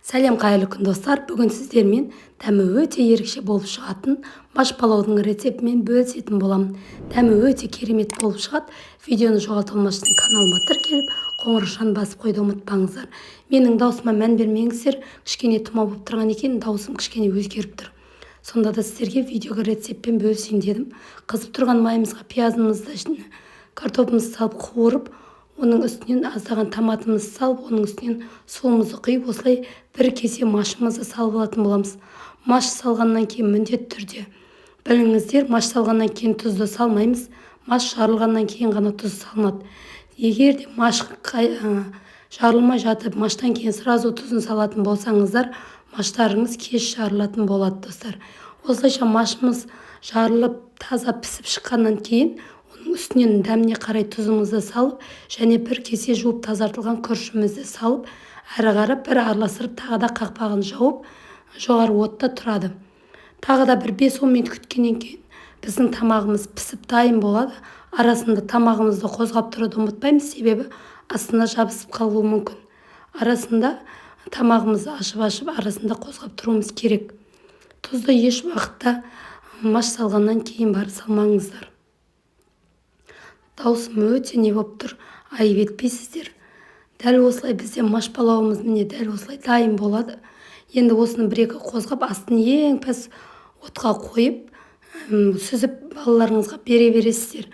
Сәлем, қайырлы күн, достар! Бүгін сіздермен дәмі өте ерекше болып шығатын маш палаудың рецептімен бөлісетін боламын. Дәмі өте керемет болып шығады. Видеоны жоғалта алмас үшін каналыма тіркеліп, қоңыраушаны басып қоюды ұмытпаңыздар. Менің даусыма мән бермеңіздер, кішкене тұмау болып тұрған екен, даусым кішкене өзгеріп тұр. Сонда да сіздерге видеоға рецептпен бөлісейін дедім. Қызып тұрған майымызға пиязымызды, картопымызды салып қуырып, оның үстінен аздаған томатымызды салып, оның үстінен суымызды құйып, осылай бір кесе машымызды салып алатын боламыз. Маш салғаннан кейін міндетті түрде біліңіздер, маш салғаннан кейін тұзды салмаймыз. Маш жарылғаннан кейін ғана тұз салынады. Егер де маш жарылмай жатып, маштан кейін сразу тұзын салатын болсаңыздар, маштарыңыз кеш жарылатын болады, достар. Осылайша машымыз жарылып, таза пісіп шыққаннан кейін оның үстінен дәміне қарай тұзымызды салып және бір кесе жуып тазартылған күрішімізді салып, әрі қарай бір араластырып, тағы да қақпағын жауып, жоғары отта тұрады. Тағы да бір 5-10 минут күткеннен кейін біздің тамағымыз пісіп дайын болады. Арасында тамағымызды қозғап тұруды ұмытпаймыз, себебі астына жабысып қалуы мүмкін. Арасында тамағымызды ашып-ашып, арасында қозғап тұруымыз керек. Тұзды еш уақытта маш салғаннан кейін барып салмаңыздар. Даусым өте не болып тұр, айып етпейсіздер. Дәл осылай бізде маш палауымыз, міне, дәл осылай дайын болады. Енді осыны бір-екі қозғап, астын ең пәс отқа қойып, сүзіп, балаларыңызға бере бересіздер.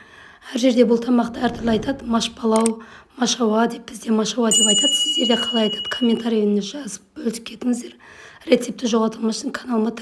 Әр жерде бұл тамақты әртүрлі айтады: маш палау, машауа деп. Бізде машауа деп айтады. Сіздерде қалай айтады, комментарийіне жазып, бөлісіп кетіңіздер. Рецептті жоғалтпас үшін каналыма